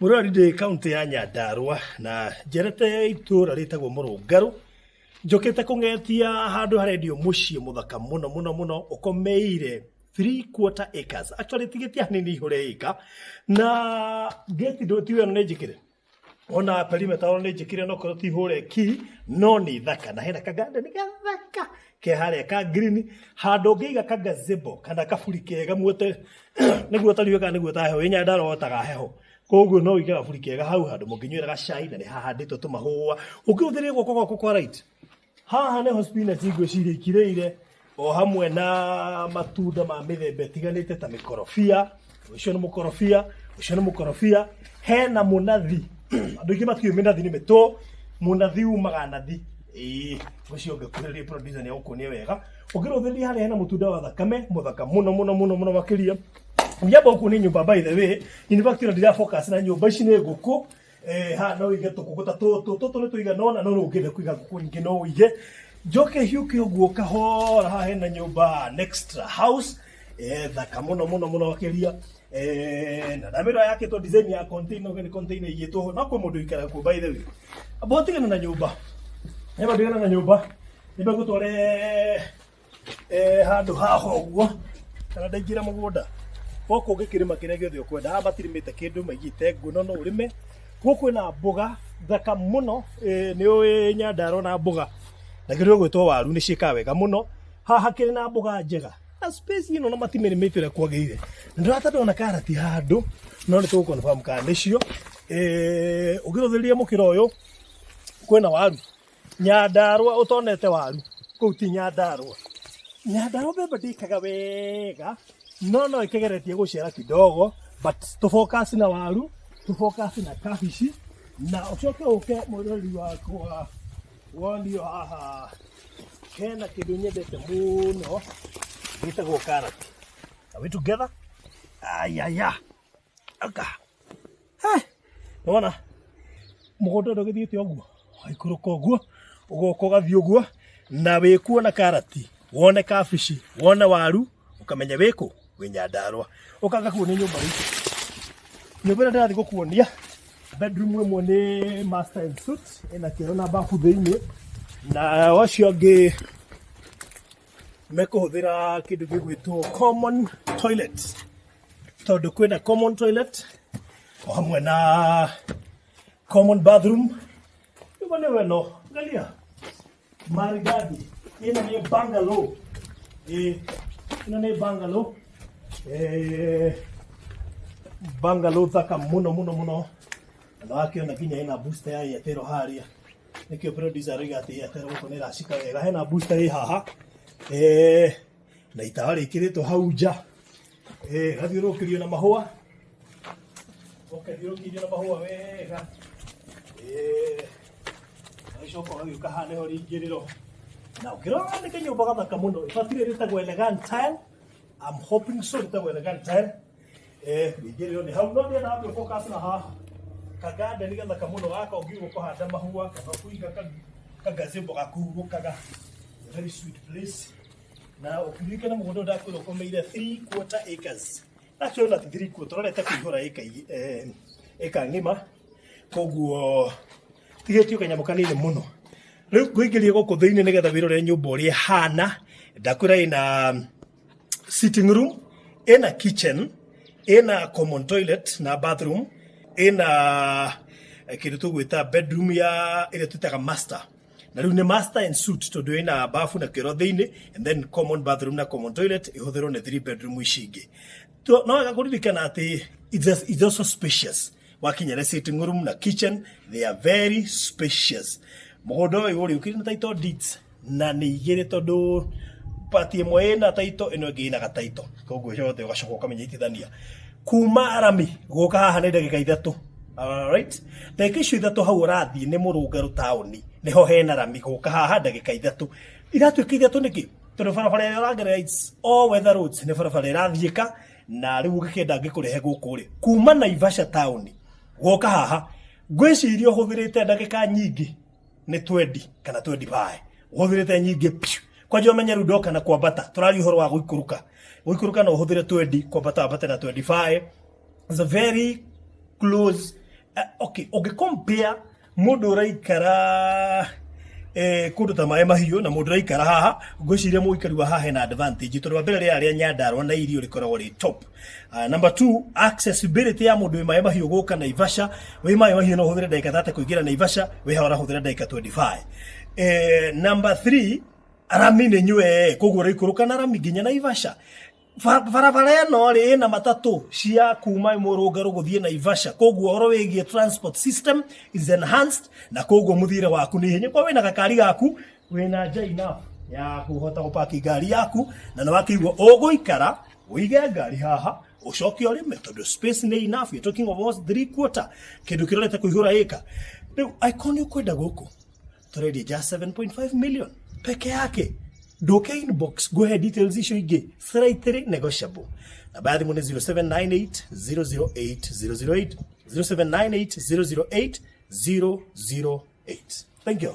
Mũrori ndĩ kaunti ya Nyandarua na njerete itũra rĩtagwo Mũrũngarũ. Njũkĩte kũng'etia handũ harendio mũciĩ mũthaka mũno mũno mũno ũkomeire 3/4 acres. Actually tigĩtie hanini ihũre ĩka na gate ndũ tiwe ĩno nĩ njĩkĩre ona perimeter ona nĩ njĩkĩre no korwo ti hũre ki no nĩ thaka na hena kagarden gathaka ke harĩa ka green handũ ũngĩiga ka gazebo kana kaburi kega muote nĩguo tariwe kana nĩguo ta heho wĩ Nyandarua wotaga heho, koguo no ũige gaburi kega hau handũ mũngĩnyuĩra gacai na nĩ hahandĩtwo tũmahũa ũngĩhũthĩria guoko gwaku kwa right. Haha nĩho spinach ngwĩciria ikirĩire o hamwe na matunda ma mĩthemba ĩtiganĩte ta mĩkorobia. Ũcio nĩ mũkorobia, ũcio nĩ mũkorobia. Hena mũnathi, andũ aingĩ matiũĩ mĩnathi nĩ mĩtũ. Mũnathi umaga nathi, ĩĩ. Ũcio ũngĩkuhĩrĩria producer nĩ egũkuonia wega. Ũngĩrũthĩrĩria harĩa hena mũtunda wa thakame mũthaka mũno mũno mũno mũno makĩria. Nyamba gũkuonia nyũmba, by the way, in fact ona ndira focus na nyũmba, ici nĩ ngũkũ. Haha no ũige tũkũkũ ta tũtũ, tũtũ nĩ tũigana ũna, no ũngĩenda kũiga ngũkũ nyingĩ no ũige. Njoke hiũke ũguo kahora, haha hena nyũmba next house thaka mũno mũno mũno makĩria. Na ndamĩrora yakĩtwo design ya container, nĩ container ĩigĩtwo ho no kwĩ mũndũ ũikaraga kuo, by the way. Amba ũtigane na nyũmba, amba ũtigane na nyũmba, nyambe ngũtware handũ haha ũguo kana ndaingĩra mũgũnda gũkũ ũngĩkĩrĩma kĩrĩa gĩothe ũkwenda. Haha matirĩmĩte kĩndũ, maigĩte ngũ, no no ũrĩme. Gũkũ kwĩna mboga thaka mũno. Nĩ ũĩ Nyandarua na mboga na kĩndũ gĩgwĩtwo waru nĩ ciĩkaga wega mũno. Haha hakĩrĩ na mboga njega na space ĩno na matimĩrĩmĩte ũrĩa kwagĩrĩire. Ndĩrata ndona karati handũ, no nĩ tũgũ confirm kana nĩcio. Ũngĩrũthĩrĩria mũkĩra ũyũ kwĩna waru. Nyandarua ũtonete waru kũu ti Nyandarua. Nyandarua mbembe ndĩkaga wega, no no ĩkĩgeretie gũciara kidogo, but tũ focus na waru, tũ focus na kabici, na ũcoke ũke mwĩroreri wakwa wonio haha hena kĩndũ nyendete mũno gĩtagwo karati. Are we together? Ayaya. Aka. Nĩwona mũgũnda ũrĩa ũgĩthiĩte ũguo, waikũrũka ũguo, ũgoka ũgathiĩ ũguo, na wĩkuona karati, wone kabici, wone waru, ũkamenya wĩkũ, wĩ Nyandarua. Ũkanga kuonia nyũmba itũ. Nyũmba ĩrĩa ndĩrathiĩ gũkuonia, bedroom ĩmwe nĩ master and suite, ĩna kĩoro na bafu thĩinĩ, na acio angĩ mekũhũthĩra kĩndũ gĩgwĩtwo common toilet, tondũ kwĩna common toilet o hamwe na common bathroom. Nyũmba nĩ weno, angalia maridadi. Ĩno nĩ bungalow, ĩno nĩ bungalow, bungalow thaka mũno mũno mũno. Na wakĩona nginya ĩna booster ya Airtel harĩa, nĩkĩo producer aroiga atĩ Airtel gũkũ nĩ ĩracika wega. Hena booster ĩ haha na itawa rĩkĩrĩtwo hau nja, gathiũrũrũkĩrio na mahũa, ũkathiũrũrũkĩrio na mahũa wega. Ũgagĩcoka ũgagĩũka haha nĩho rĩingĩrĩro, na ũkĩrora nĩ kanyũmba gathaka mũno. Ĩbatire rĩtagwo Elegant Tile, I'm hoping so, rĩtagwo Elegant Tile. Rĩingĩrĩro nĩ hau, no ndĩrenda kwĩ focus na haha kagarden gathaka mũno gaka ũngiuga kũhanda mahũa kana kũiga kagazebo gakũhurũkaga. Very sweet place. Na ũkĩririkana mũgũnda ũyũ ndakwĩra ũkomeire 3/4 acres. Actually not 3/4, ũrorete kũihũra ĩka ĩka ng'ima, koguo tigĩtio kanyamũ kanini mũno. Rĩu ngũingĩrie gũkũ thĩinĩ nĩgetha wĩrore nyũmba ũrĩa ĩhana. Ndakwĩra ĩna sitting room, ĩna kitchen, ĩna common toilet na bathroom, ĩna kĩndũ tũgwĩta bedroom ya ĩrĩa twĩtaga master, na rĩu nĩ master and suite tondũ ĩna bafu na kĩoro thĩinĩ, and then common bathroom na common toilet ĩhũthĩrwo nĩ three bedroom ici ingĩ. No wega kũririkana atĩ it's also spacious. Wakinya nĩ sitting room na kitchen, they are very spacious. Mũgũnda ũyũ ũrĩ ũkĩrĩ na title deeds na nĩ igĩrĩ, tondũ part ĩmwe ĩna title, ĩno ĩngĩ ĩna gataito, koguo yothe ũgacoka ũkamĩnyitithania. Kuma rami gũka haha nĩ ndagĩka 3. Alright, ndagĩka icio 3 hau ũrathiĩ nĩ Mũrũngarũ taũni, nĩho hena rami. Gũka haha ndagĩka 3 iratuĩka 3 nĩkĩ? Tondũ barabara ĩrĩa ũragerera, it's all weather roads, nĩ barabara ĩrathiĩka. Na rĩu ũngĩkĩenda ngĩkũrehe gũkũ rĩ, kuma Naivasha taũni gũka haha ngwĩciria ũhũthĩrĩte ndagĩka nyingĩ nĩ 20 kana 25, ũhũthĩrĩte nyingĩ piu. Kwanja ũmenye rĩu ndoka na kwambata, tũraria ũhoro wa gũikũrũka. Gũikũrũka no ũhũthĩre 20, kwambata wambate na 25. It's a very close Okay, ũngĩ compare mũndũ ũraikara kũndũ ta maĩ mahiũ na mũndũ ũraikara haha, ngwĩciria mũikari wa haha hena advantage, tondũ wa mbere rĩera rĩa Nyandarua na irio rĩkoragwo rĩ top. Number two, accessibility ya mũndũ wĩ maĩ mahiũ gũka Naivasha, wĩ maĩ mahiũ no ũhũthĩre ndagĩka 30 kũingĩra Naivasha, wĩ haha ũrahũthĩra ndagĩka 25. Number three, rami nĩ nywe, koguo ũraikũrũka na rami nginya Naivasha. Barabara ĩno rĩ ĩna matatũ cia kuma Mũrũngarũ gũthiĩ Naivasha, koguo ũhoro wĩgiĩ transport system is enhanced, na koguo mũthiĩre waku nĩ ihenya. Kwa wĩna gakari gaku, wĩna nja enough ya kũhota gũpaki ngari yaku, na nĩ wakĩigua ũgũikara ũige ngari haha ũcoke ũrĩme, tondũ space nĩ enough. You're talking of almost 3/4, kĩndũ kĩrorete kũihũra ĩka. Rĩu angĩkorwo nĩ ũkwenda gũkũ, tũrendia just 7.5 million peke yake. Nduke inbox ngũhe details icio ingĩ, slightly negotiable. Namba ya thimũ nĩ 0798 008 008, 0798 008 008. Thank you.